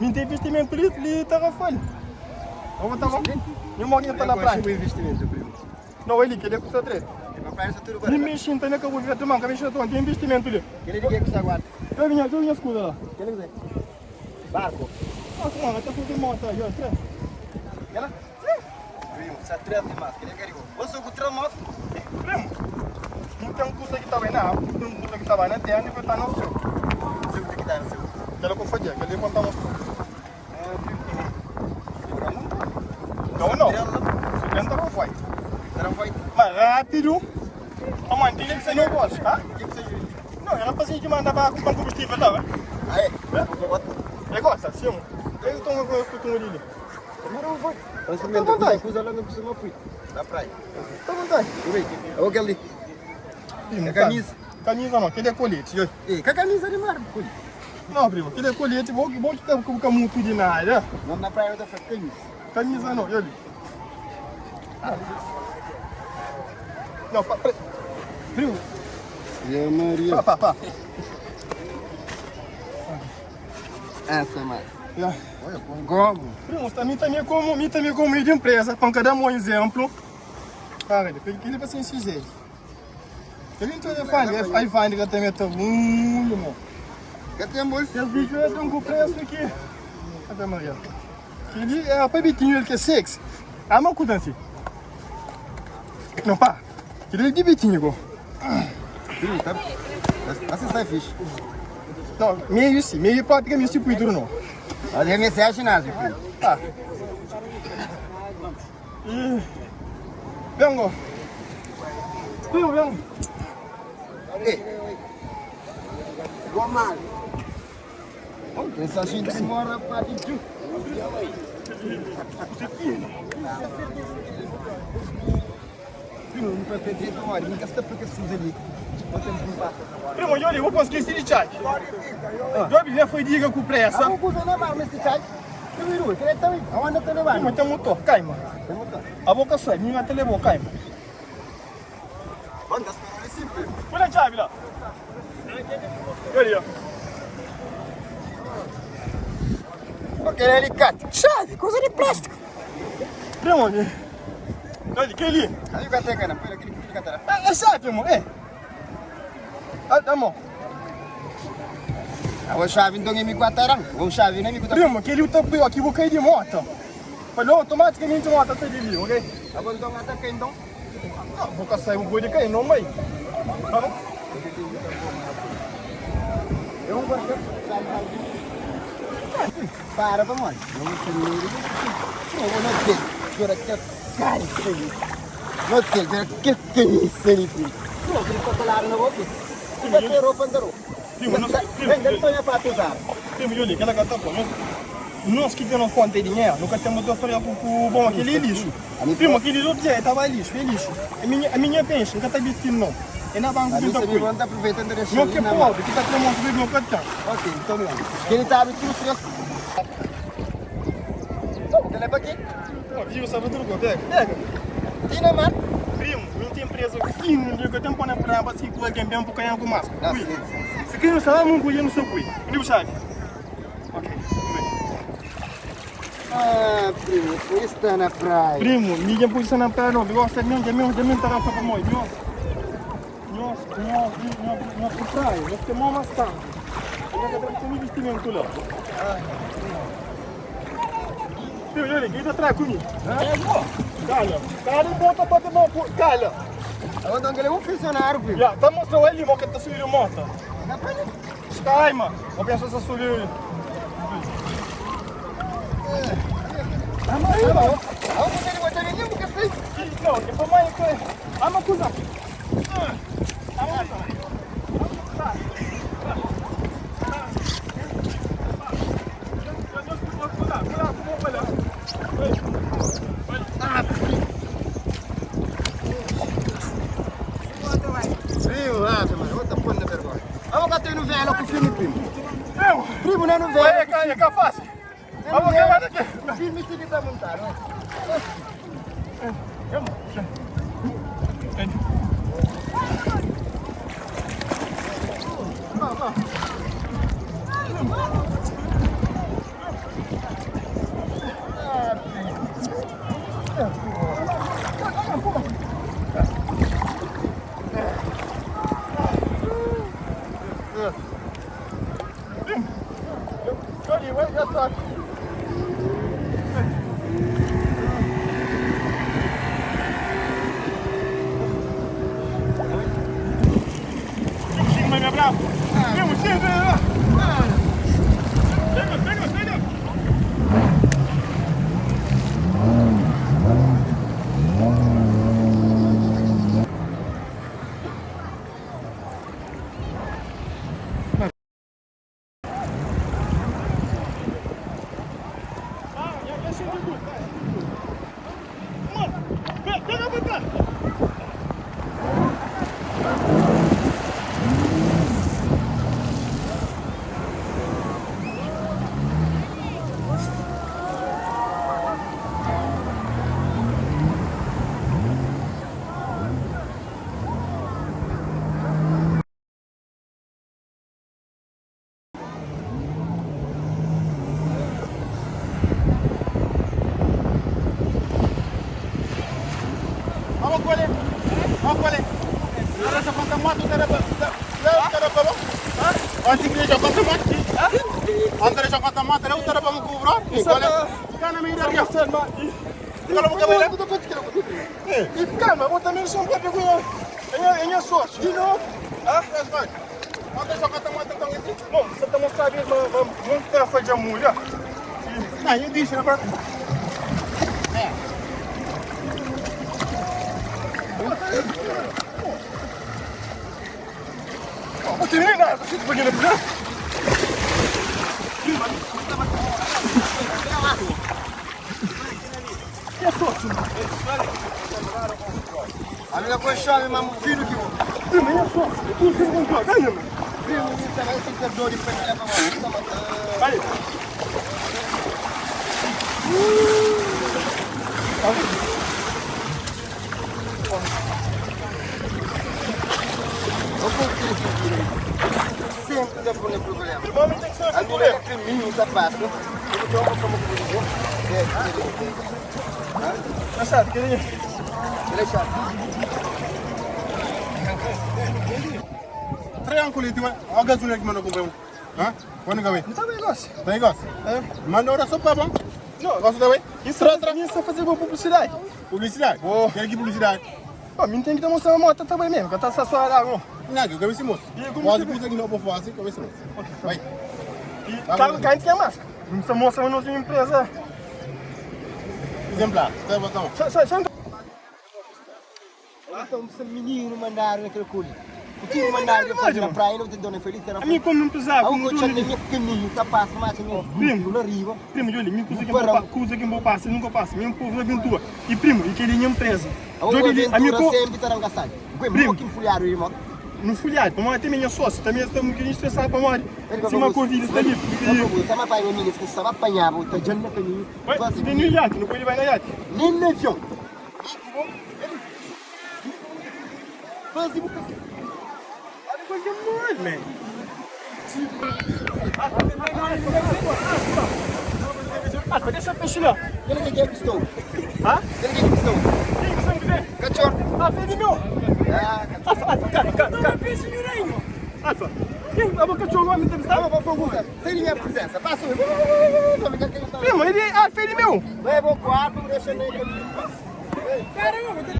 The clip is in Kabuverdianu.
Mi ten investimentu li, li Tarrafal. Abo ta bom? Nhu modi nhu ta na praia? Não, ele que ele é custa treta. Mi mexi então na Cabo Verde, man, ka mexi na tua, tem investimento ali. Eu vinha, eu vinha escuta lá. Barco. Ah, como até fui de moto aí, ó, três. Ela? Primo, sa três demais. Queria que Você com três motos? Primo, não tem um custo que tava na água, tem um custo que tava na terra e foi estar no céu. Você que tá no céu. Aquela que eu fazia, aquele contar mostrou. Ah, primo. Não, não. 70 não vai. Não vai. Mas rápido. Oh, mano, tem que ser negócio, tá? Que que você viu? Não, era pra gente mandar para comprar combustível, tá? Ah, é? É gosta, sim. Eu tomo com o ali. Não vai. Tá vontade. Coisa lá não precisa mais Na praia. Tá vontade. Olha aquele ali. É camisa. Camisa não, aquele é colete. Ei, que camisa de mar, colete. Não, primo, aquele é colete, bom que bom que tá com muito de nada. Não na praia eu tô fazendo camisa. Camisa não, e ali. Não, pa, pa, primo, Eu, Maria. pá, pá, pá. Essa, mano. Yeah. Olha, como? Primo, também também como, mim também como de empresa, para cada um exemplo. Cara, ele pega aquele para sem XZ. Ele entrou na fine, aí vai que também tá muito irmão. Que tem bolso? Esse vídeo é um preço aqui. Cadê Maria? Ele é para bitinho, ele que é sexy. Ah, mas cuidado assim. Não, pá. Ele é de bitinho, go. Primo, tá? Você sai fixe. Não, meio sim, meio praticamente se cuidou não. Olha, minha é ginásio, primo. Tá. E... Vengo. Primo, vengo. Ei. Gomar. Essa gente mora para de tu. Primo, não para perder uma hora, nunca se porque se usa ali. Primo, olha, eu vou conseguir esse de chai. Eu já foi diga com pressa. Ah, vou na mar, mas chai. Eu iru, que também. Aonde tá levando? Primo, tem motor, caima. Tem motor. A boca sai, minha até levou, caima. Banda, espera assim, primo. Olha a chave lá. Olha. Aquele alicate. Chave, coisa de plástico. Primo, olha. Olha, que ali? Aí o gato é cana, põe aquele que fica atrás. É chave, irmão, é. Ah, tá bom. A chave então é me guatarão. O chave não é me guatarão. Primo, aquele o tapu aqui, vou cair de moto. Falou, automaticamente moto tá de ali, ok? Agora então ataca então. Não, vou caçar o boi de cair, não, mãe. Tá bom? Eu não gosto. Para, vamos lá. Não, não tem. Agora que cara isso aí. Não tem, agora que que é isso aí, primo? Não, que tá colado na boca. Vai ter roupa andou. Primo, não, primo, Vem, deve sonhar para usar. primo, olha, aquela gata, pô, nós, nós que temos conta de dinheiro, nunca temos de fazer com o bom, aquele é lixo. Primo, aquele outro dia estava lixo, é lixo. A minha peixe, nunca tá vestindo, não. É na banca A do mim cuida. você tá aproveitando desse Meu que é pobre, que tá tendo um meu cartão. Ok, então não. Ele tá abrindo tudo fresco. Ele é para aqui. Viu, sabe tudo que pega? Pega. Tina, mano. Primo, não tem empresa fino, que eu tenho que pôr na assim com alguém bem para ganhar com máscara. Não, Ui. sim, sim, Se quem não sabe, não cuida no seu cui. Não sabe? Ok. Ah, primo, foi estar na praia. Primo, ninguém pode estar na praia não. Gosta mesmo, mesmo, mesmo tá para moi. Nós, nós, nós, nós, nós para praia. Nós temos mais tarde. Eu não quero investimento lá. Primo, olha, quem tá atrás comigo? Calha, calha, bota para mão, calha. Agora então ele é um funcionário, primo. Já, tá mostrando ele, mo que tá subindo moto. Na praia. Calma, vou pensar se subiu. Ah, mas não. Ah, você não vai ter ninguém porque sei. Não, depois mais que ama coisa. Ama. Primo, ah, mano, outra ponta da vergonha. Vamos bater no velho com o filme, primo. Primo, Primo, não é no velho. é cá, é cá fácil. Vamos gravar aqui. O filme sim que tá montado. Ami ka chove ma fino ki bo. Primo, mi ta vai ser dor de pé pa bo. Sempre dá por problema. A minha caminho tá passa. Eu tomo como que vou dizer. Deixa. Triângulo, a gasolina que mandou comprar um. Hã? Quando que vem? Não tá bem, gosto. Tem gosto? É. Manda hora só para bom. Não, Gosto também? Isso é só fazer boa publicidade. Publicidade? Oh. Quer que publicidade? Pô, mim tem que demonstrar uma moto também mesmo, que tá só lá, não. Não, que eu quero moço. E como Quase que- pus aqui no povo assim, que eu moço. Vai. E claro que a gente quer máscara. Não precisa mostrar a nossa empresa. Exemplar. Tá bom, tá bom. Só. Então, esse menino mandaram naquele culo. O que mandaram eu fazer na praia, não te dou nem feliz, A mim como empresário, Ao como que eu dono tinha caminho, tá passa, mas tinha Primo. lá riba. Primo, olha, mim coisa que Parão. eu coisa que eu passo, nunca passo, mesmo povo aventura. E primo, e que ele é empresa. A Joga ali, a minha aventura co sempre tá engraçado. Primo. Primo. Que folhado, irmão. no folhado, para ter minha sócio, também estamos querendo estressar para morrer. Se uma Covid está ali. E Sama pai minha que estava apanhado, tá jando caminho. vai, tem no iate, não pode vai na iate. Nem no avião. Faz o Olha coisa mole, man. Ah, deixa eu peixe lá. Ele que é que estou. Hã? Ele que é que estou. Quem que você me quiser? Cachorro. Ah, filho meu. Ah, Alfa, alfa, calma, calma, calma. Alfa, quem? A boca de homem deve estar. Vamos para o fogo. Sem minha presença. Passa. Primo, ele é alfa, ele meu. Vai, vou quarto, deixa nem caminho. Caramba,